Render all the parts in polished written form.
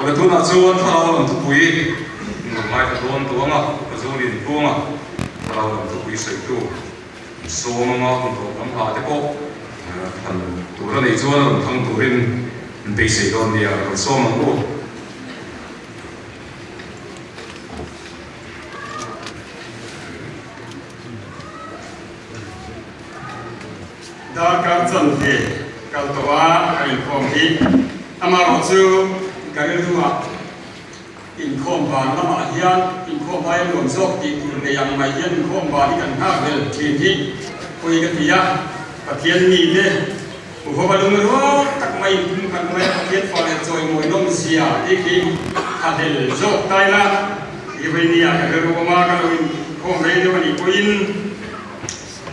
Awle tunah chuan thlarau lam thupui in rawn ngaithla dawn tawh ang a, Upa Zulian Tluanga thlarau lam thupui sawitu an sawm ang a, hun tawp lam hla te pawh thlan tur a nei chuan a rawn thang turin an beisei dawn nia, rawn sawm ang u. Darkar chanve kal tawh a ka inkhawm hi amaherawh chu ka rilruah inkhawm van lamah hian inkhawm aia nuam zawk tih tur nei ang mai hian inkhawm van hi kan nghak vel thin hi pawi ka ti a, Pathian mite Uhoa lungrual tak mai inphum khat mai a Pathian fa leh chawimawi nawm zia tih khi tha hlel zawk ta ila Ivainia ka rilru awm a, ka lo inkhawm rei deuh a nih pawhin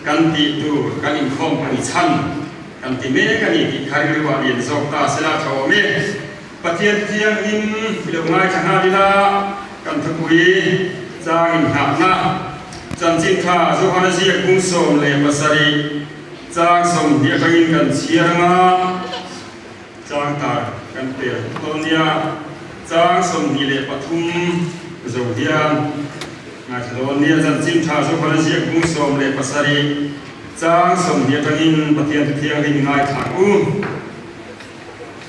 kan tih tur kan inkhawm pui chhan kan ti mek a ni tih kha rilruah lian zawk ta sela tha awm e. Pathian thianghlim i lo ngaithla nghal ila kan thupui chang inhnahna chanchin tha Johana ziak bung 17 Chang 20 atangin kan chhiar anga chang tar kan pel dawn nia. Chang 23 zo hian ngaithla dawn nia. Chanchin tha chu Hona ziak bung 17 chang 20 atangin Pathian thu thianghlim i ngaithla ang u.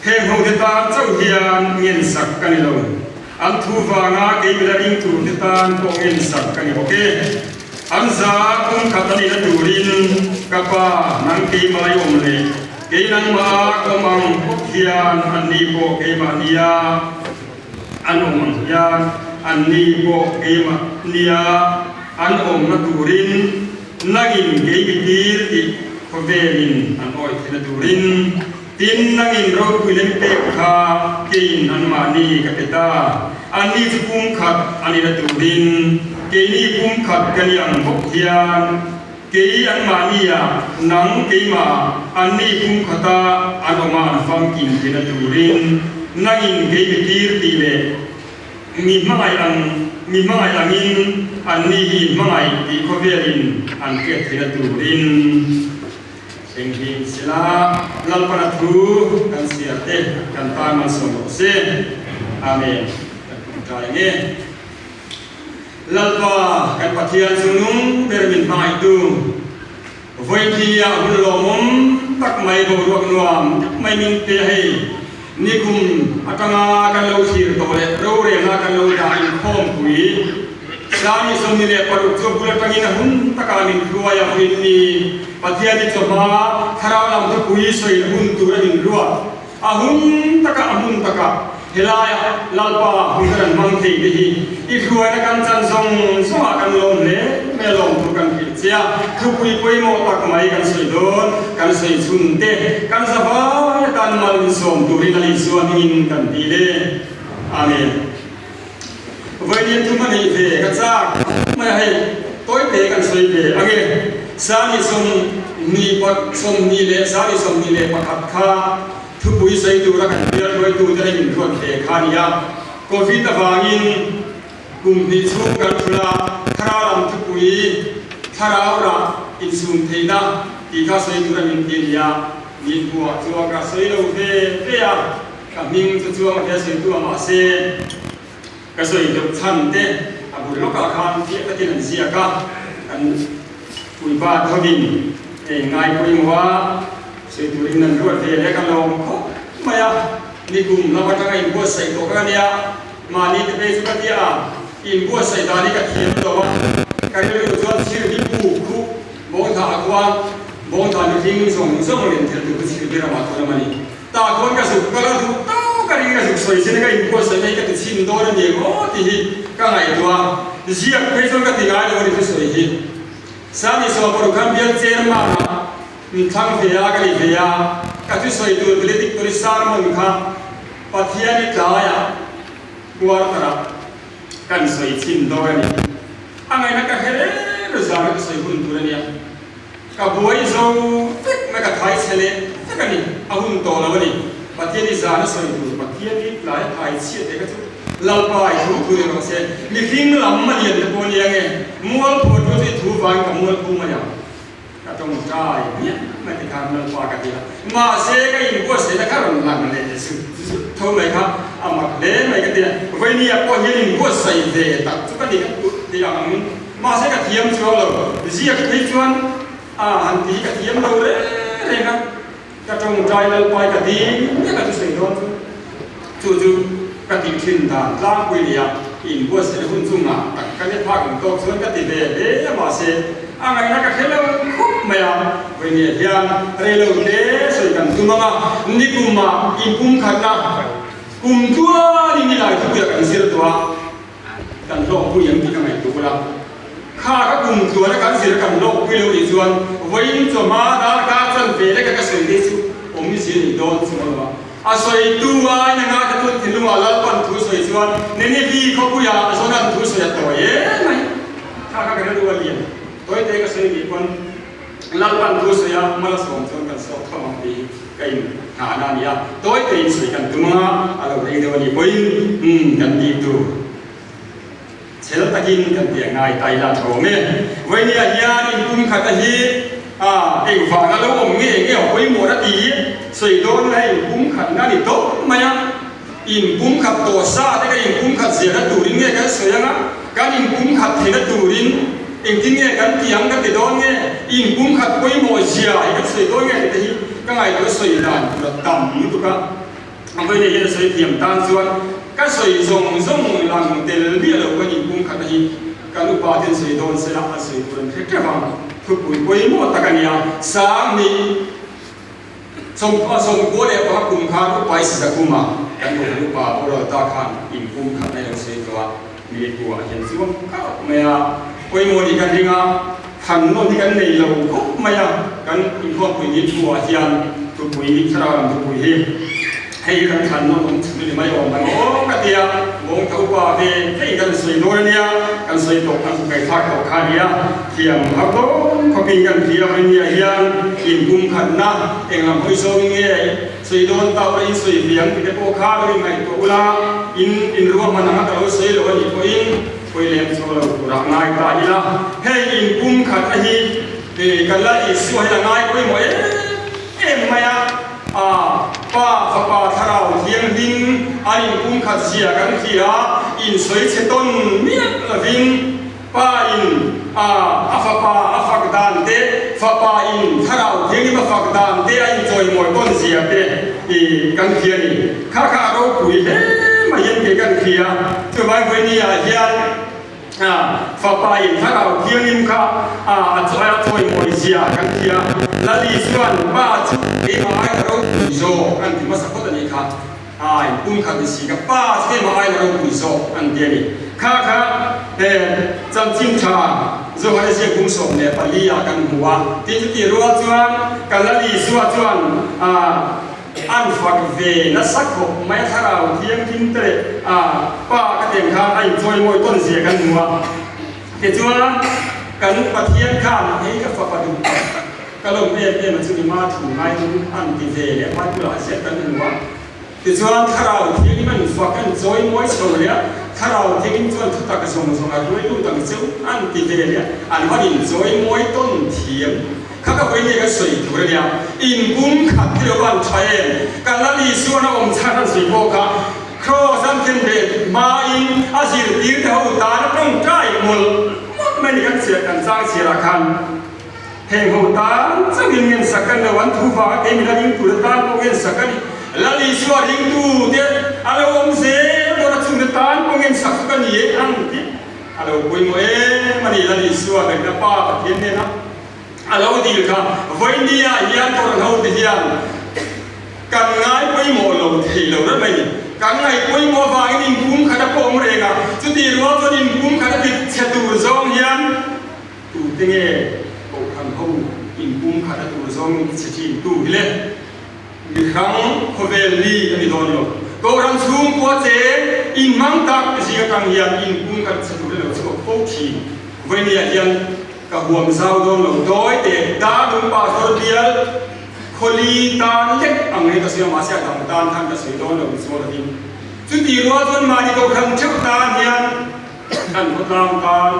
Heng hote tan chauh hian ngensak ka ni lo. An thu vanga kei mila ring turte tan pawh ngensak ka ni bawk e. An za kum khat a nihna turin ka pa nang keimah i awm leh kei nangmah a ka awm ang bawk hian anni pawh keimah nia an awm ang hian anni pawh keimah nia an awmna turin nangin kei mi tir tih khawvelin an awih theihna turin Tin, nangin ropui lem pek kha keiin anmahni ka pe ta. Anni chu pum khat an ina turin keini pum khat ka ni ang bawk hian, kei anmahnia nang keimah anni pum khata an awma an famkim theihna turin nangin kei mi tir tih leh mi hmangaih ang mi hmangaih angin anni hi hmangaih tih khawvelin an hriat theihna turin. Engkim sila Lalpana thu kan chhiar te kan tan malsawm rawh se. Amen. Kan tum ṭai nge. Lalpa kan Pathian chu nung ber min hmangaihtu vawithi ah hun lawmawm tak mai boruak nuam tak mai min pe hei nikum atanga kan lo thlir tawh leh rorelna kan lo dah inkhawmpui Sani 26 chu bul atangin a hun takah min hruai a vawiin ni Pathian i chawhma thlarau lam thupui sawi hun tur a min ruat. A hun takah a hmun takah helaiah Lalpa hun kan an hmang thei te hi i hruaina kan chan zawng zawngah kan lawm hle mai a lawm tur kan hrilh che a, thupui pawimawh tak mai kan sawi dawn, kan sawi chhun te kan zavai atan mal min sawm turin a Isua hmingin kan ti le. Amen. Vawiin thum a neih ve ka chak mai a hei tawite kan sawi ve ang e. Sani 21 kha thupui sawi tura kan bial hruaitute leh inruat ve kha a ni a. Covid avangin kum hnih chhung kan thul a, thlarau lam thupui thlarau rah insum theihna tih kha sawi tura min ti a ni a. Ni hmuah chuan ka sawi lo ve ve a. Ka hming chu chuang a hria sawitu a mahse ka sawi deuh chhan te a bul lawkah khan fiah takin an ziak a, kan puipa thovin hei ngai pawimawh a sawi turin an ruat ve leh ka lawm khawp mai a, nikum lam atanga inbuatsaih tawh ka nia, mahni te phei chu ka tia a, inbuatsaih dan hi ka thiam lo a, ka rilru chuan thil hi buk khuh bawngthah ah khuan bawngthah mihring zawng zawng len thel tur chu chhir ber amah chuan a ni. Tah khawn ka zuk kal a duh tawk a ring ka zuk sawi sin a ka inbuatsaih na hi ka ti chhin dawn a ni ang aw tih hi ka ngaihtuah a, ziak phei chuan ka ti ngai lo a ni thusawi hi. Sani Sawparu khan bial chairman ah min thlang ve a ka ni ve a, ka thusawi tur valedictory sermon kha Pathiani tlaiah quarter ah kan sawi chhin dawn a ni. A ngaihna ka hre reng reng zan a ka sawi hun tur a nia. Ka buai zo vek mai, ka thai chhe leh vek a ni, a hun tawh lo a ni. Pathian i zan a sawi tur, Pathian i tlai a thai chhiat leh kha chu Lalpa i thu thu ni rawh se. Mihring lam a lian te pawh a nia nge, mualpho chu chu i thu vangin ka mualpho mai ang. Ka tawngtai hmiah mai ti khan Lalpa ka ti a, mahse ka inbuatsaihna kha rawn lang leh zut zut tho. tho mai kha a mak hle mai ka ti a. Vawinia pawh hian inbuatsaih ve tak chu ka ni ka ti ang mahse ka thiam chuang lo. Ziak phei chuan a han ti hi ka thiam lo reng reng a, ka tawngtai lalpai ka ding vek a thusawi dawn chu. Chu chu ka tih thin dan tlangpui nia inbuatsaih hun chu ngah tak ka ni phak ang tawk chuan ka ti ve hle a mahse a ngaihna ka hre lo khawp mai a, vawinia hian reilo te sawi kan tum ang a, nikumah inpumkhatna kum tluanin nilai thupuiah kan zir tawh a. Kan hlawkpui ang tih ka ngaihtuah ula, kha ka kum tluana kan zir kan hlawkpui lo nih chuan vawiin chawhma darkar chan ve leka ka sawi te chu awmzia nih dawn chu maw lo a. A sawitu aiin a ngaithla tun thinlungah Lalpan thu sawi chuan Ninivi khawpuiah Jonan thu sawi a tawi em mai. Kha kha ka rilru a lian tawi te ka sawi nih pawn Lalpan thu sawi a malsawm chuan kan sawk tham ang tih hi ka in nghahna a ni a, tawi tein sawi kan tum anga a lo rei deuh a nih pawhin umm kan tih tur chhel takin kan tih a ngai ta ila tho awm e. Vawinia hian in pum khat a hi a engvang a lo awm nge nge a pawimawh a ti sawi dawn la in pum khat na ni tawp mai a, in pum khat tawh sa te ka in pum khat ziahna turin nge kan sawi anga kan in pum khat theihna turin Engtin nge kan ti ang ka ti dawn nge? In pumkhat pawimawh zia hi kan sawi dawn nge tih te hi ka ngaihtuah sawi dan tur a tam lutuk a. A vawiin hian a sawi thiam tan chuan ka sawi zawng zawng lang tel miah lo pawn in pumkhat a hi kan upa ten sawi dawn sela an sawi tur an hre teuh ang. Thupui pawimawh tak a nia. Sangni Chawngkua sawmkua leh pakhat kum khan upa i Sizakhuma kan ruhlan upa boral ta khan in pumkhat na i lo sawi tawh a. Mipuah hian chuang khauh mai a, pawimawh nih kan ring a, than nawn hi kan nei lo khawp mai a, kan inkhawmpui ni thuah hian thupui thlarau lam thupui hi hei hi kan than nawn awm chhun a ni mai awm ang aw ka ti a, mawng tho pa ve hei kan sawi dawn a nia, kan sawi tawh kan ngaithlak tawh kha a nia, thiam har dawn khawpin kan thiam a nia hian inpumkhatna englam hawi zawngin nge Sawi dawn ta ula in sawi ve ang tih te pawh kha lo inngaihtuah ula, in inruahman anga ka lo sawi lo a nih pawhin pawi lem chho lo turah ngai ta ila. Hei in pum khat a hi kan la Isua hian a ngai pawimawh em em mai a, a Pa Fapa Thlarau Thianghlim an in pum khat zia kan hria, in sawi chhe tawn miah lovin, Pa in a a fapa a fak dan te, fapa in thlarau thianghlim a fak dan te a inchawimawi tawn zia te i kan hria ni. Kha kha a ropui hle mai hian kei kan hria. Chuvang vawiini ah hian a fapa in thlarau thianghlim kha a a chawimawi zia kan hria. Lal Isuan Pa chu keimah ai ka ropui zawk an ti hmasa phawt a nih kha. Ai, kum khat ni si ka pa chu keimah ai la ropui zawk an ti a ni. Kha kha he chanchin tha Johan-a ziak kum 14 ah kan hmu a, tin chutih rual chuan ka Lal Isua chuan an fak ve nasa khawp mai a, thlarau thianghlim te leh pa ka teng khan a inchawimawi tawn zia kan hmu a. Tichuan kan Pathian khan hei ka fapa duh tak, Ka lawm em em a chu nima thu ngai chu an ti ve leh Bible ah ziak kan hmu a. Tichuan Thlarau Thianghlim an fak an chawi mawi chho leh a, Thlarau Thianghlim chuan thutak zawng zawng a hruai lut ang cheu an ti ve leh a, an van in chawi mawi tawn thiam kha ka hawi nge kan sawi tur a nia. In pum khat hi lo van tha em? Kan Lal Isuan a awm chhan an sawi pawh kha Kraws an khen ve hmain a zirtir te ho tan a tawngtai mawlh mawlh mai ni kan chhiar kan chang chhiarah khan. Heng ho tan chauhin ngensak kan lo, an thu vanga kei min a ring tur atan pawh ngensak a ni. Lal Isua ringtu te a lo awm zel dawn a, chungte tan pawh ngensak chu ka ni e ang tih a lo pawimawh em a ni. Lal Isua ngaihna Pa Pathian hnena a lo dil kha vawinia hian Kohhran hote hian kan ngai pawimawh lo thei lo reng mai ni. Kan ngaih pawimawh avangin inpum khat a pawh awm reng a, chutih rual chuan inpum khat a dik chhe tur zawng hian Tute nge Kohhran ho inpum khat a tur zawng in chhe thin tu hi le? Mi hrang khawvel mi a ni dawn lo. Kohhran chhungkua cheng inhmang tak zing atang hian inpum khat chhe tur hi lo chhuak fo thin. Vawinia hian ka huam zau dawn lo tawi te Darlung Pastor bial khawli tan lek ang hi ka sawi a mahse a dang tan khan ka sawi dawn lo ni chuan lovin chuti rual chuan mahni Kohhran theuh tan hian kan khawtlang tan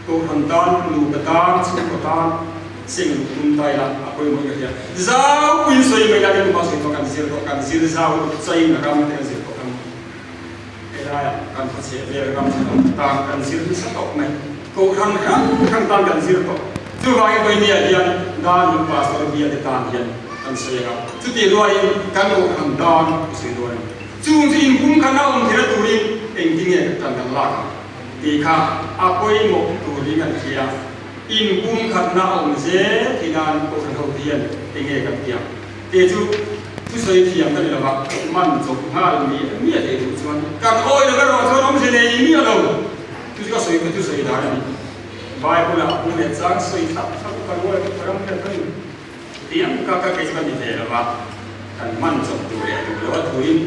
Kohhran tan, nupa tan, chhungkaw tan seng luh tum ta ila a pawimawh ka hria. Zau puiin sawi mai la ni kuma sawi tawh kan zir tawh kan zir zau lutuk chain a ram te kan zir. Helaiah kan khawchheh vel ram thenawm tan kan zir nasa tawh mai. Kohhran hrang hrang tan kan zir tawh. Chuvangin Vawinia hian Danu Pastor Bia te tan hian kan sawi ang a, chutih rualin kan kohhran tan ka sawi dawn a ni. Chung chu inpum khan a awm theihna turin engtinge ka tan kan lak ang tih kha a pawimawh turin kan hria. Inpum khatna a awm zel theih nan kohhran ho te hian enge kan ti ang tih chu thusawi thiam ka ni lo va, man chawp nghal miah miah theih duh chuan kan awi lo erawh chuan awmze nei miah lo. Chu chu ka sawi ka thusawi dan a ni. Bible ah pu leh chang sawi thlap thlap ka rual ka ram hian ka ni tiang ka ka kei chu ka ni ve lo va, kan hman chawp tur leh duh lo a thuin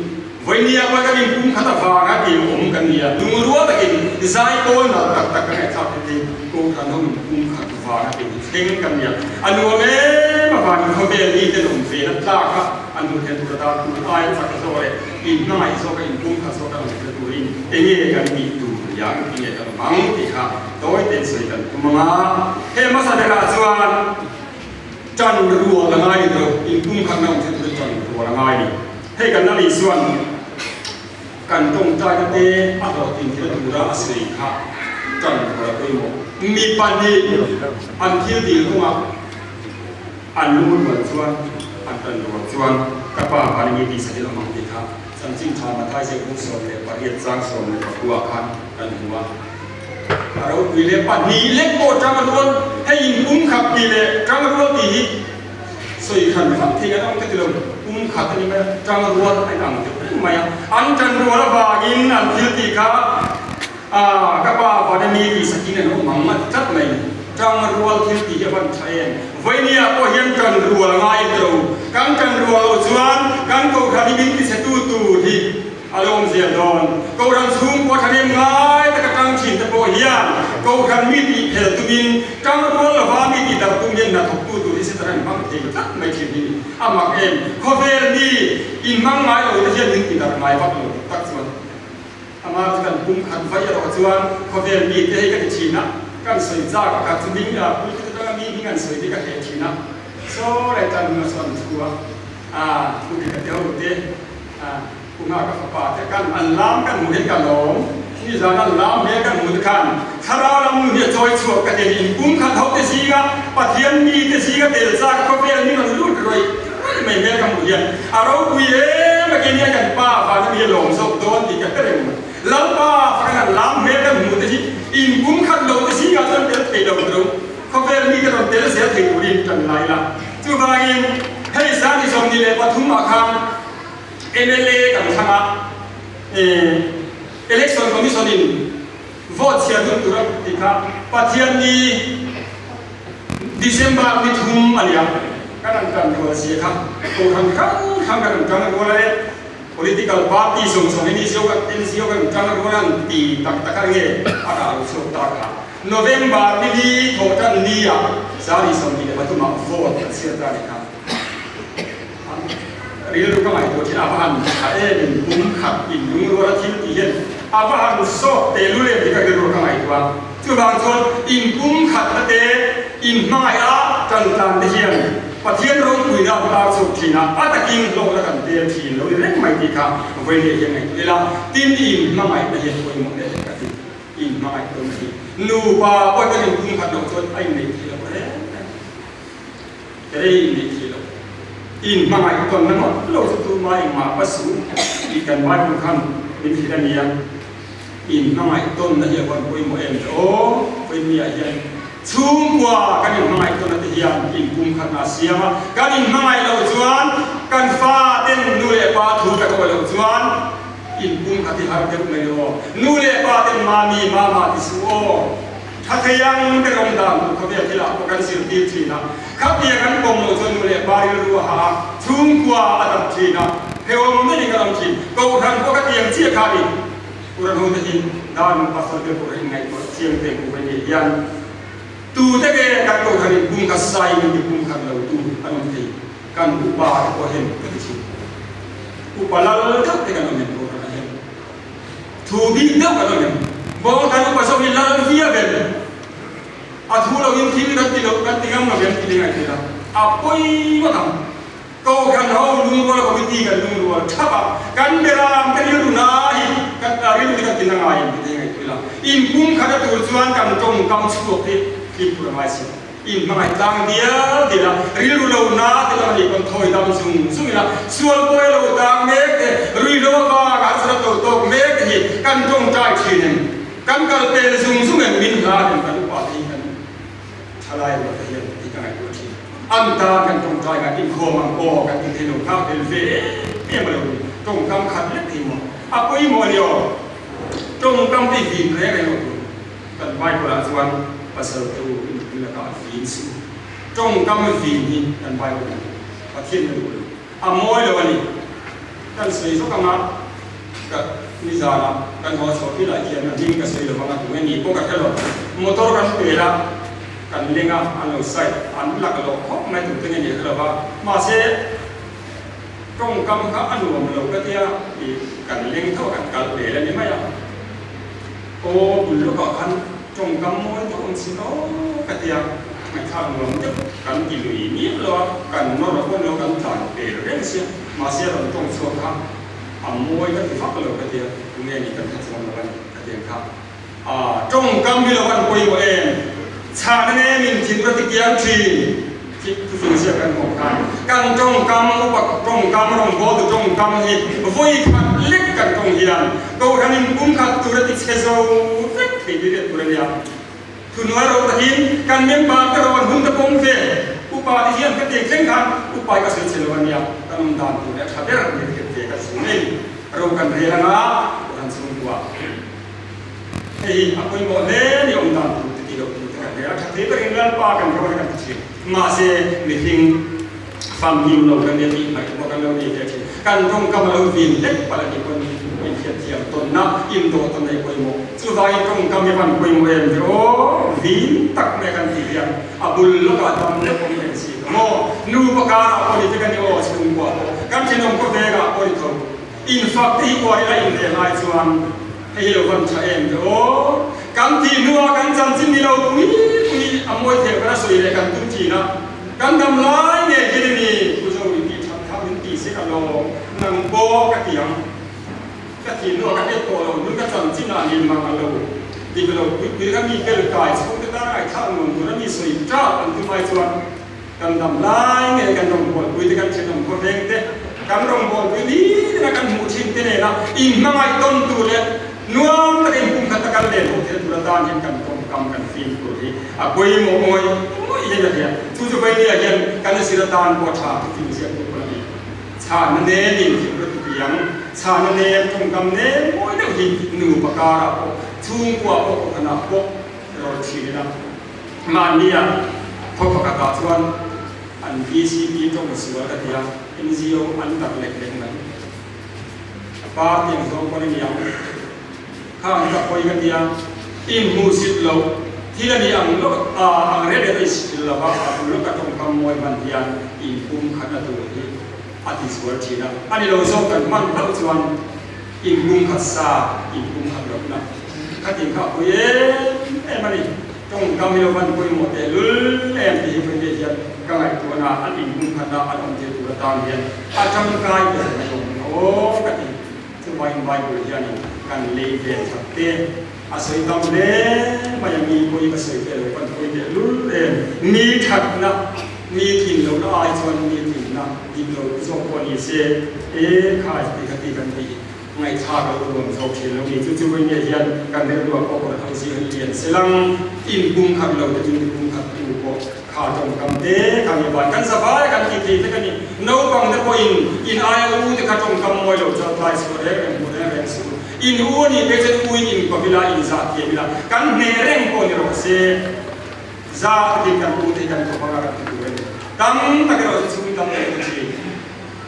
vawinia pawh kan inpum khat avanga tih awm kan ni a, lungrual takin zai pawl nalh tak tak ka ngaihthlak te hi Kohhran ho inpum khat vanga tih hi thleng kan ni a, a nuam em avangin khawvel mi ten awm ve na tlak a an hmuh theih tur atan tun aia chak zawk leh inhmangaih zawk a inpum khat zawk a awm theih turin enge kan tih tur yang tinge kan awm ang tih kha tawi ten sawi kan tum ang a, he hmasa berah chuan tan rual a ngai ni lo, inpum khatna awm theih turin tan rual a ngai ni. Hei kan la Isuan kan tawngtaina te a hlawhtlin theihna tura a sawi kha tan rual a pawimawh. Mi pahnih an thil dil kawngah an lu rual chuan an tan rual chuan ka pa khan mi tih sahin awm ang tih kha Chanchin tha Mathai ziakbung 18 chang 19 ah khan kan hmu a. A ropui leh pahnih lek pawh tang rual, hei in pum khat tih leh tang rual tih hi sawi hran vak thei an awm ka ti lo, pum khat a ni mai a, tang rual a inang deuh reng mai a. An tan rual avangin an thil tih kha ka pa vana mi tih sakin an awm ang a ti tlat mai. Tang rual thil tih hi a van tha em? Vawinia pawh hian tan rual a ngai lo. Kan tan rual loh chuan kan kohhran hi min tichhetu tur hi A lo awm zel dawn. Kohhran chhungkua thahnem ngai taka tang thin te pawh hian Kohhran mi tih phel tumin tang rual lova mi tih darh tum hian hnathawktu tur hi sitar an hmang thei tlat mai thin hi ni. A mak em? Khawvel mi inhmang ngai lo te hian min ti darh ngai vak lo dik tak chuan amah chu kan pum khat vaih erawh chuan khawvel mi te hei ka ti thin a, kan sawi chak a khat chu hming a pulpit atanga mi hming an sawi te ka hleh thin a, saw lai tan hming a sawn thu a, a thu dik a ti ho te a. Tunah ka fapa te kan an lam kan hmuh hi ka lawm, nizan an lam hmel kan hmuh te khan thlarau lam nu hi a chawi chhuak ka ti a ni. Inpum khat ho te zinga Pathian mi te zinga tel chak khawvel min rawn lut rawih rawih mai hmel ka hmuh hian a ropui em a kei nia kan pa vana mi a lawm zawk dawn tih ka hre reng mai. Lalpa fakan an lam hmel kan hmuh te hi inpum khat lo te zingah chuan tel thei lo tiro khawvel mi te rawn tel zel thei turin tan la ila. Chuvangin hei zan i 23 ah khan mla kan thlang a, Election Commission in vote chhiar hun tur a tih kha Pathianni December ni thum a ni a, kan han tan rual zia kha Kohhran hrang hrang kan han tang rual a e, Political Party zawng zawng NGO kan NGO kan tang rual a an ti tak tak a nge a rah lo chhuak ta kha November ni li thawhtan ni ah zari 23 ah vote an chhiar ta a ni kha. Rilru ka ngaihtuah thin a va han tha em in pum khat in lungrual a thil tih hian a va han sawk teh lul em tih ka rilru ka ngaihtuah a. Chuvang chuan in pum khat na te in hmangaih a tan tlan te hian Pathian ropuina a tar chhuak thin a, a takin hlawhna kan tel thin lo ni reng mai tih kha vawi leh hian ngaihtuah ila, tin in hmangaih na hian pawimawh leh leh ka ti. In hmangaih tawn hi nupa pawh kan in pum khat loh chuan a inneih theih loh reng reng. Rei in neih thei lo. In hmangaih tawn na ngawt lo chu tumah engmah pa suh tih kan Bible khan min hrilh a nia. In hmangaih tawn na hi a van pawimawh em le aw, Vawinia hian chhungkua kan in hmangaih tawn na te hian in kum khat na a siam a, kan in hmangaih loh chuan kan fa ten nu leh pa thu kan awih loh chuan in kum khat hi har deuh mai aw. Nu leh pa ten mami, mama ti suh aw. Tha thei ang ber awm dan tur khawvel thilah pawh kan zirtir thin a, khatiang an pawm loh chuan nu leh pa rilru a hah a, chhungkua a dap thin a, hrehawm deuhin kan awm thin. Kohhran pawh khatiang chiah kha a ni. Puran hote hi dan pastor te pawh inngaihtuah chiang te hmuh mai nei hian tute nge kan kohhran in pum khat sai min ti pum khat lo tu an awm thei. Kan upa te pawh hian ka ti thin. Upa lal deuh te kan awm em kohhranah hian. Thu bik deuh kan awm em? Bawng kan upa zawk hi lal viau em? A thu lo in thil kan ti lo kan ti ngam lo em tih ngaih theih a, a pawi ngawt ang. Kohhran ho lungrual committee kan lungrual thap a, kan beram te rilru na hi kan rilru ngai em tih te hi ngaihtuah ila. Inpumkhatna tur chuan kan tawngkam chhuak hi fimkhur a ngai si. Inhmangaih tlang dial dial a, rilru lo na te lam anih pawn thawi dam zung zung ila, sual pawi a lo tang mek te, ruihlo avanga an sara to tawk mek te hi kan tawngtai thin em? Kan kal pel zung zung em? Min hlan em kan upa te hi kan thalai rual te hian tih ka ngaihtuah thin. An tan kan tawngtai ngai inkhawm ang aw kan ti thei lo nghak tel ve em em a lo ni. Tawngkam khat lek thei maw? A pawimawh a ni aw. Tawngkam te hi vin reng reng lo tur. Kan Bible ah chuan pasal te u in nupui lakah vin suh u. Tawngkam vin hi kan Bible in Pathian a duh lo. A mawi lo a ni. Kan sawi zawk anga ka nizanah kan haw chhuah khi lah hian a hming ka sawi lo vang a tu nge ni pawh ka hre lo. Motor kan pel a, kan leng a, an lo side an lak loh khawp mai tur te nge ni a hre lo va. Mahse tawngkam kha a nuam lo ka tia i kan leng tho a kan kal pel a ni mai a. Aw bul lawkah khan tawngkam mawi deuh ang chin aw ka ti a, ngaihthlak nuam deuh kan ti lui miah lo a, kan nawr a pawn lo kan tlan pel reng sia, mahse a rawn tawng chhuak kha a mawi ka ti vak lo ka ti a, tunge ni kan hre chuang lo a ni ka ti ang kha. Aa tawngkam hi lo han pawimawh em? Chhana nem in thinur a ti kiang thin. Thuthlung ziak kan hmuh khan kan tawngkam upa tawngkam rawngbawltu tawngkam hi vawi khat lek kan tawng hian Kohhranin kum khat tur a ti chhe zo vek thei ti riat tur a nia. Thuhnuai ro takin kan member te rawn hun te pawm ve upa te hian ka tih thleng khan upa hi ka sawi chhe lo a nia, kan awm dan tur leh a tha ber ni riat ve kan sawi mai ni. Ro kan rel anga Kohhran chhungkua. Hei hi a pawimawh hle ni awm dan tur te tih loh tur te kan hre a, tha thei takin Lalpa kan ro hi kan ti thin. Mahse mihring famkim lo kan nia tih hmaih pawh kan lo nei ve thin. Kan tawngkam a lo vin hlek palh a nih pawn inhriat thiam tawnna, indawh tawnna hi pawimawh. Chuvangin tawngkam hi van pawimawh em ve aw, vin tak mai kan tih hian a bul lawkah dam lek awm reng si ka maw. Nupa karah pawh ni te kan i aw, chhungkua pawh kan thenawm khawvengah pawh ni tho. Infak te hi uar ila inreh lai chuan hei hi lo van tha em te aw. Kan tih hnuah kan chanchin ni lo pui pui a mawi theuh kan a sawi leh kan tum thin a. Kan dam lai ngei hian i ni Pu Zo i tih that kha min tih sek alawm nang pawh ka ti ang. Ka thih hnuah ka hriat tawh lo hnun ka chanchin ah nin mang a lo dik lo pui pui kha mi tel kai chhung te tan a ngaihthlak nuam tur a mi sawi tap an tum ai chuan Kan dam lai ngei kan rawngbawlpui te, kan thenawm khawveng te, kan rawngbawlpui nitin a kan hmuh thin te nena inhmangaih tawn tur leh nuam taka inpumkhat taka kan len ho thei tur atan hian kan tawngkam kan fimkhur hi a pawimawh ngawih ngawih hian a hria. Chu chu Vainia hian kan zir atan pawh tha thu fing ziak tur pawh a ni. Chhana nemin thil rawt ti ang, chhana nem tawngkam nem mawi deuh hi nupa karah pawh, chhungkua pawh, kohhranah pawh rawt thin ila. Mahnia khaw pakhatah chuan an VCP tawng sual ka ti a, NGO an dak lek lek mai. Party ang zawng pawn a ni ang. Khang ka hawi ka ti a, inhmuhsit loh thil a ni ang lawk a, ang rel rel a insit lo va, a bul lawka tawngkam mawi hman hian inpumkhatna tur hi a ti zual thin a. A ni lo zawk kan hman hlauh chuan inpumkhat sa inpumkhat lohna khatin kha a pui em em a ni. Tawngkam hi lo van pawimawh teh lul em tih hi vawiin hian ka ngaihtuahna an inhungkhatna an awm thei tur atan hian a tangkai ber mai awm ang aw ka ti. Chuvangin Bible hianin kan lei ve that te a sawi tam hle mai a, mi pawi ka sawi ve lo kan pawi teh lul em. Mi thatna, mi tlin lohna ai chuan mi tlinna dik lo zawk pawh ni se e khai ti kha ti kan tih hi. Ngaihthlak a lo nuam zawk thin lo ni. Chu chu vawiin hian kan rilru ah pawh kawr ho zing an lian se lang. In pum khat lo te chu ni pum khat tu pawh kha tawngkam te kha mi van kan zavai a kan ti thei vek a ni. Naupang te pawh in in aia u te kha tawngkam mawi lo chuan tlai chhuah reng reng hmu reng reng suh. In u a nih phei chuan u in in kawp ila in zah thiam ila kan hneh reng pawh ni rawh se. Zah takin kan u te hi kan kawp anga kan ti tur a ni. Tam tak erawh chu chhung tam tak te thin.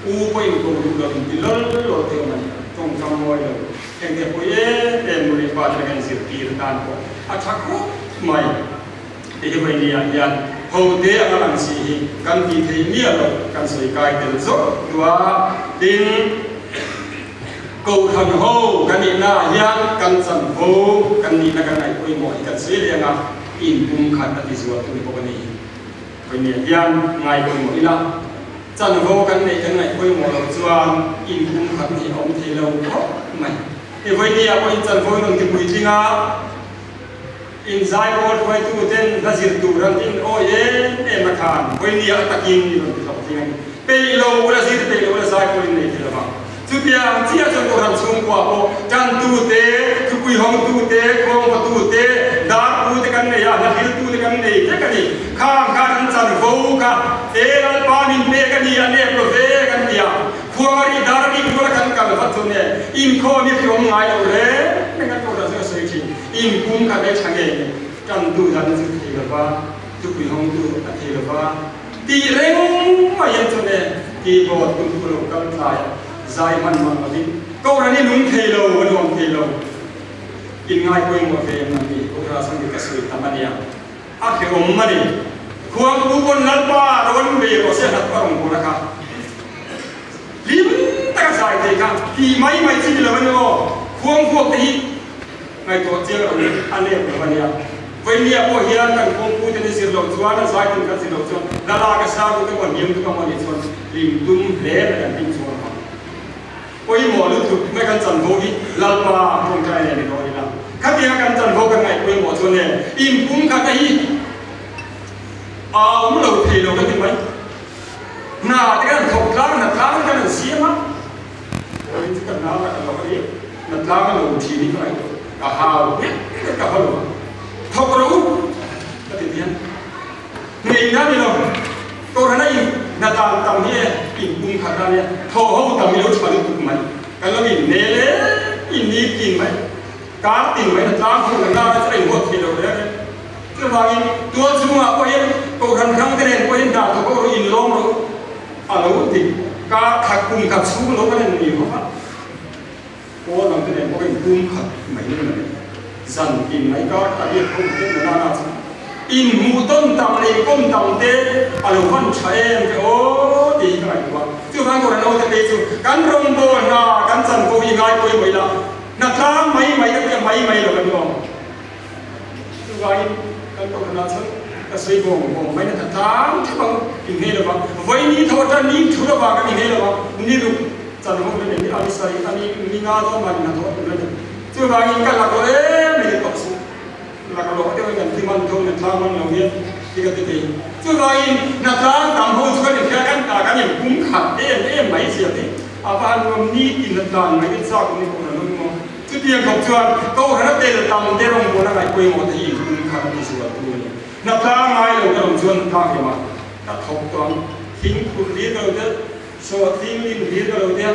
U pawh in ko duh lo in ti lawl lawl thei awm a ni. Tawngkam mawi lo. Engte pawh em em nu leh pa te kan zirtir atan pawh a tha khawp mai. Hei hi Vainia hian ho te anga lang si hi kan tih thei miah lo kan sawi kai tel zawk duh a. Tin, Kohhran ho kan nihna ah hian kan chanvo kan nihna kan ngaih pawimawh hi kan sawi leng a, inpumkhat a ti zual tu ni bawk a ni. Vainia hian ngai pawimawh ila. Chanvo kan neih kan ngaih pawimawh loh chuan inpumkhat hi a awm thei lo khawp mai. I vawinia pawh in chanvo in rawn ti puitling a, in zaipawl hruaitu ten hla zir tur an in awi em em a khan vawinia a takin in rawn ti hlawhtling a ni. Peih lo ula zir peih lo ula zaipawl in nei thei lovang. Chutiang chiah chuan Kohhran chhungkua pawh tantu te, thupui hawngtu te, khuangvatu te, darpu te kan nei a, hlathiltu te kan nei vek a ni. Khang khan an chanvo kha e Lalpa min pek a ni, a nep lo ve kan ti a. Khuangari dar a nih ruala kan kal vat chu nge inkhawm hi hriawm ngai lo reng reng kan Kohhran chu a sawi thin. Inpum khat leh tha nge ni tantu dan chu thei lova, thupui hawngtu a thei lova. Tih reng mai hian chuan e keyboard tum thu lo kal tlai a, zai hman mang lovin Kohhran hi nung thei lo, a nuam thei lo. In ngaipawimawh ve em ang ni, Kohhran ah chuan ka sawi tam a nia. A hrehawm a ni. Khuangpu pawn Lalpa rawn bei rawh se hlat a rawn bawr a kha. Hlim taka zai thei kha tih mai mai chi ni lo a ni aw. Khuanghuak te hi Ngaihtuah chiang lo in a nep lo a nia. Vawimia pawh hian kan kawngpui te ni zir loh chuan a zai tum kan zir loh chuan lala ka sa duh te maw hniam duh ka maw nih chuan hlim tum hle mai kan hlim chuan ang. Pawimawh lutuk mai kan chanvo hi Lalpa tawngtai nen ni dawn ila. Khatianga kan chanvo kan ngaih pawimawh chuan e inpumkhat a hi a awm lo thei lo ka ti mai. Hna te kan thawk tlang hna tlang kan han siam a. Awin chu ka hna la ka lo a ni, na tlang a lo thin hi ka ngaihtuah, ka hau nghet nghet ka haw lo a, thawk rawh u ka ti diam. Ngei na ni lo, Kohhran a in hna dan tam hi e, in pum khat a nia, thaw ho tam hi lo tha lutuk mai, kan lo in nel em in ni tin mai, kar tin mai na tlang ho na na chu a in huat thei lo reng reng. Chuvangin tual chhungah pawh hian Kohhran hrang te nen pawh hian hna thawk ho rawh in lawm rawh u. A lo ti, Ka khat kum khat chhung lo kan en ni bawk a, pawl dang te nen pawh in kum khat mai ni mai, zan tin mai kar khat a biak ho te na na chu in hmuh tawn tam leh in kawm tam te a lo van tha em ve aw tih hi ka ngaihtuah a. Chuvang tur an te phei chu kan rawngbâwl hna kan chan pawh hi ngai pawimawh ila hna tlang mai mai ka tia mai mai lo kan ni awm. Chuvangin kan kohhranah chuan ka sawi bawng bawng mai na ta tlang theuh ang in ngei lova, vawi ni tho atan ni thu lova kan inngei lova, ni ruk chan ho kan ni a ni sawi a ni ni nga dawn mah ni hna thawh tur a ni. Chuvangin ka lak lawh em mai ni tawh suh, lak lawh deuh in kan thi man tho na tlang man lo hian ti ka ti thei. Chuvangin hna tlang tam ho chu kan inhria kan ta kan inpum khat em em mai zia te a va han nuam ni tin na tlan mai te chak ni kohhran awm maw. Chutiang khawp chuan Kohhran a tel tam te rawngbawlna ngaih pawimawh te hi inpum khat a ti zual tu a ni. Hna tlang ngai lo ka rawn chuan hna hlawm a, ka thawk tawh ang. Thing phurh hlir ka lo tia, sawh thing lim hlir ka lo tia,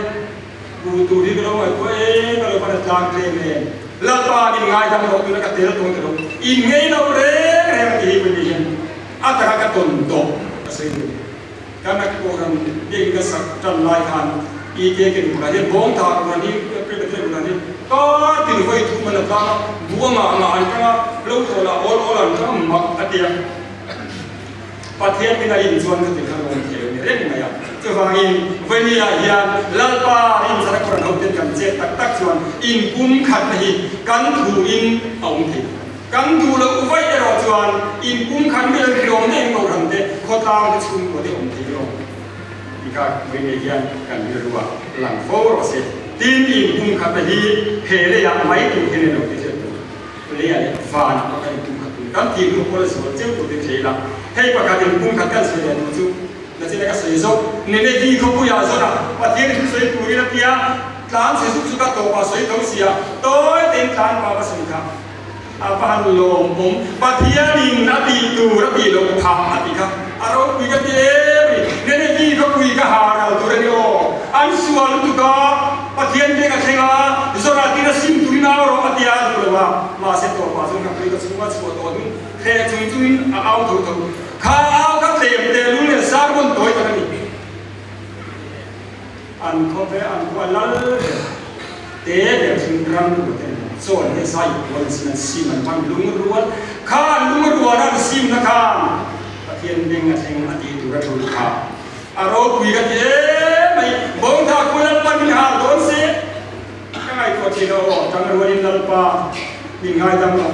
buh tur hi ka lo ngaihtuah em ka lo va na tlang tlem em. Lalpa min ngaidam rawh tuna ka tel tawng ta lo, in ngei lo reng reng a ti hi pawimawh hian a taka ka tawn tawh ka sawi duh. Kan a Kohhran biakinn ka sak tan lai khan i ke ke duh lah hian bawng tha Kohhran hi Presbyterian Kohhran hi kar tin vawi thum an la tlang a, buh a ngah ngah an tang a, lo thawh lah awl awl an tang a mak a ti a. Pathian min a rin chuan khatin khan awm thei lo ni reng mai a. Chuvangin vawinia hian Lalpa rinchhan a Kohhran hoten kan chet tak tak chuan inpumkhatna hi kan thuin a awm thei. Kan duh loh vaih erawh chuan inpum khan mi lo hriawm daih Kohhran te, khawtlang te chhungkua te awm thei lo tih kha vawiin hian kan rilru ah lang fo rawh se. Tin, inpum khat te hi he leiah mai tur hian ilo ti hriat tur, leiah leh vanah pawh kan inpum khat tur, kan tih hnu pawh la zual cheu tur te thei ila. Hei pakhat inpum khat kan sawi leh duh chu nachina ka sawi zawk, Nineveh khawpuiah zawna Pathian thu sawi turin a tia tlan chhe zuk zuk a tawpah sawi tho sia, tawi tein tlan pa va sawi kha. A va han lawmawm. Pathianin a tih tur a tih loh phah a ti kha a ropui ka ti em a ni. Nenevi khawpui ka ha ral tur a ni aw. An sual lutuk a, Pathian biak a thleng a, Zora tir a sim turin au rawh a ti a duh lo a. Mahse tawpah chuan khawpui ka chhunga chhuah tawh dun thleh chung chungin a au tho tho. Kha au kha tlem tehlul leh sermon tawi tak a ni. An khawve an khua lal ber te ber chu ram rual te an ni. Chawn hi zai rual an sim an sim an hman lung rual kha an lung rual an simna khan Pathian beng a thleng a tih tur a tul kha a ropui ka ti em mai. Bawngtha khua Lalpa min hal dawn se ka ngaihtuah thin aw tang rualin Lalpa min ngaidam lo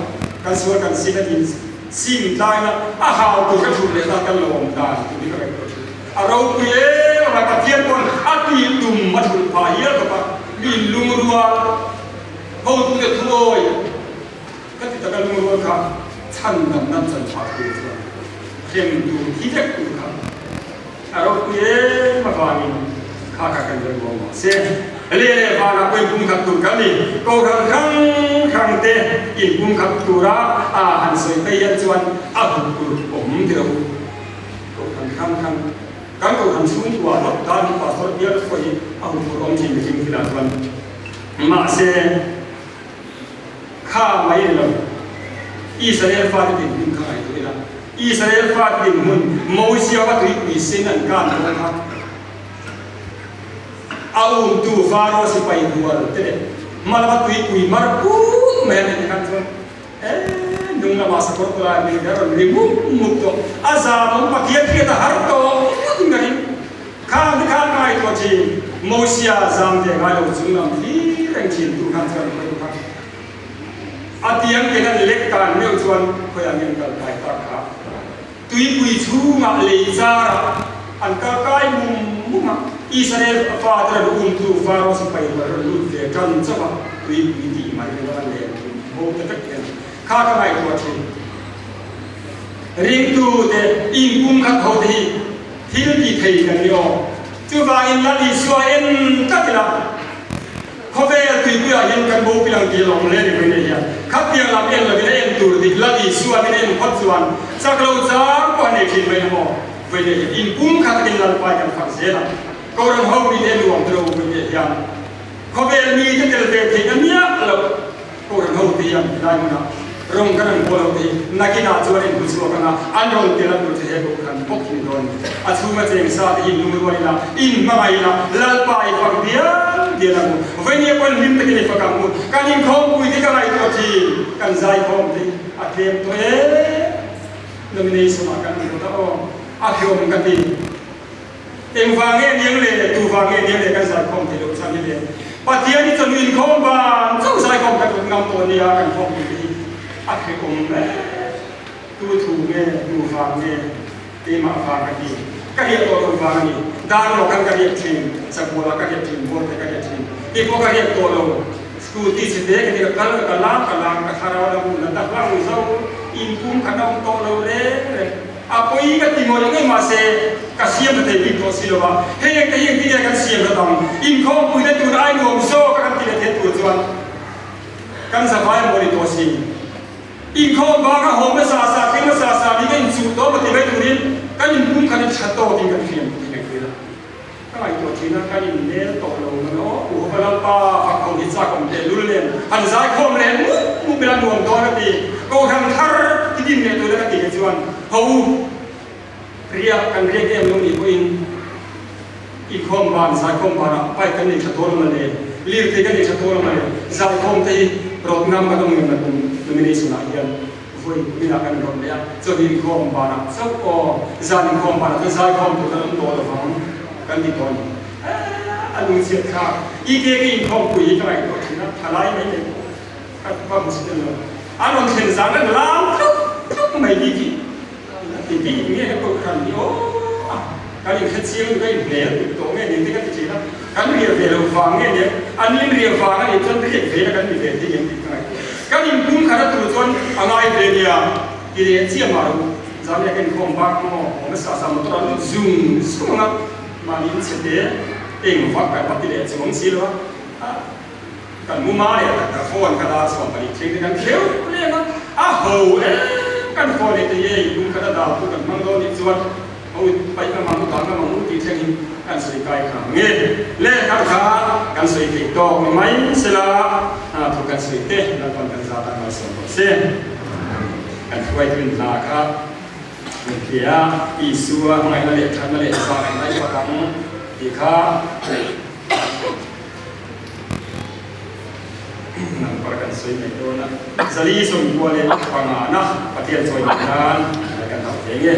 kan sual kan sim a tin sim tlaina a hal tur ka thul leh ta kan lo awm dan tih hi ka ngaihtuah thin. A ropui em a, Pathian pawn a tih tum a thulh phah hial khawp a, mi inlungrual Hotute thuawi ka ti taka lungrual kha chhandamna chan phah tur chuan hrem tur thi vek tur kha a ropui em avangin kha kha kan rem ruang mah se. Le leh vanah pawh inpumkhat tur kan ni. Kohhran hrang hrang te inpumkhat tura a han sawi phei hian chuan a huk tur awm ti lo. Kohhran hrang hrang kan kohhran chhungkua hlawk tan hi Pastor bial pawh hi a huk tur awm thin mihring thilah chuan mahse kha mai ni lo. Israel fate dinhmun kha ngaihtuah ila, Israel fate dinhmun Mosia va tuipui sen an kan dawn kha a umtu Faro sipai hual te leh hmalama tuipui mar put mai an en khan chuan Eee nung lamah sakawr kawlai mai hi a rawn ri mup mup tawh. A zam awm Pathian hriat a har tawh ngawt in ka ring. Khang te khan ka ngaihtuah thin. Mosia zam ve ngai lo chung lam thlir reng thin tu khan chuan khawi kha a tiang ken an lek dan meuh chuan khawiah nge an kal kai tak kha. Tuipui chhungah lei zarah an kal kai mum mum a, Israel fate rawn umtu Faro sipai rual rawn lut ve tan chauh a, tuipui tih mai ringawt an leh bo ta vek hian kha ka ngaihtuah thin. Ringtute inpumkhat ho te hi thil ti thei kan ni aw. Chuvangin Lal Isua en tlat ila. Khawvel tuipuiah hian kan bo pilang tih lawng le ni mai nei hian khatiang lam en lovin a en tur dik Lal Isua min en phawt chuan chak lo chang pawh a nei thin mai na maw? Vawi nei hian in pum khat takin Lalpai kan fak zel a, Kohhran ho mite nuam te lo vawi nei hian khawvel mite tel ve theih na miah loh Kohhran ho te hian helai hmunah rawng kan an bawl ho te hi nakinah chuan a inhmu chhuak anga an rawn tel a tur chu he Kohhran bawk hi ni dawn. A chhunga cheng sa te hi inlungrual ila, inhmangaih ila, Lalpa i fak dial dial ang u. Vawini pawn hlim takin i fak ang u. Kan inkhawmpui te ka ngaihtuah thin, kan zaikhawm te hi a tlem tawh e. Nomination ah kan hmu ta aw, a hlawm ka ti. Engvang nge niang le, tuvang nge niang le kan zaikhawm thei loh chhan hi le. Pathian hi chawhnu inkhawm van chauh zaikhawm kan rawn ngam tawh nia kan khawm tih te hi a hrehawm hle. Tu thu nge, tuvang nge, keimah vang ka ti. Ka riah tawh loh vang a ni. Darlaw khan ka riah thin, Sabualah ka riah thin, Bawlte ka riah thin. Kei pawh ka riah tawh lo. Scooty chhe te ka ti ka kal ka lang ka lang ka thlarau lam na tak lang zo inpum khat a awm tawh lo reng reng. A pawi ka ti ngawih ngawih mahse ka siam ta thei bik tawh si lo a, hei engte hi engtin nge kan siam ta dang? Inkhawmpuina tur ai nuam zawk a kan ti leh theih tur chuan kan zavai maw ni tawh si. Inkhawm vanga haw hmasa sa, thleng hmasa sa ni ka inchuh tawh maw ti mai turin kan inpum khat in that tawkin kan hriam tih kan hria. Ka ngaihtuah thin a, kan innel tawh lo man aw. U Hova Lalpa fak ho hi chak awm teh lul nen han zaikhawm leh mup mup ila nuam dawn a ti. Kohhran thar i din leh tur a ka tih hi chuan ho u riak kan riak em lo nih pawhin inkhawm ban zaikhawm banah bike kan nei tha dawn a mawle, lirthei kan nei tha dawn a mawle, zaikhawm te hi rawt ngam kan awm ngem la tum nomination ah hian. Vawi minah kan rawn leh a, chawlh inkhawm banah chauh aw, zan inkhawm banah chuan zaikhawm tur kan awm tawh lovang kan ti tawh a ni. A lungchhiat thlak i ke ka inkhawm pui hi ka ngaihtuah thin a, thalai mai mai pawh ka va hmu si tel lo. An rawn thlen zan kan lam tluk tluk mai bik hi a ti bik nge ka kohhran hi aw a, kan inhre chiang duh ka inhmel duh tawh nge ni te ka ti thin a, kan riah ve lo vang nge nia, an inriah vang a nih chuan riak ve na kan ni ve thei em tih ka ngaihtuah. Kan inpum khat a tur chuan a ngai ve nia ti leh chiah mah rawh u. Zan leh ka inkhawm bak maw awm a sa sa motor a lut zung zung ang a, mahni in chhe te eng vak kan va ti leh chuang si lo a, kan mu ma leh tak tak phone ka dar chhuah pahnih thleng te kan kheuh leng a, a ho em kan phone leh te ye inpum khat a dal chu kan hmang dawn nih chuan Ho paih ka mang ta ka mang u tih thleng in kan sawi kai kha nge le kha kha kan sawi theih tawk ni mai sela thu kan sawi te Lalpan kan zat ah malsawm rawh se. Kan hruaitu in hla kha kan hria Isua hmangaihna leh thatna leh zahngaihna i fak ang tih kha number kan sawi mai dawn a 495 na Pathian chawi mai nan kan hauh ve nge.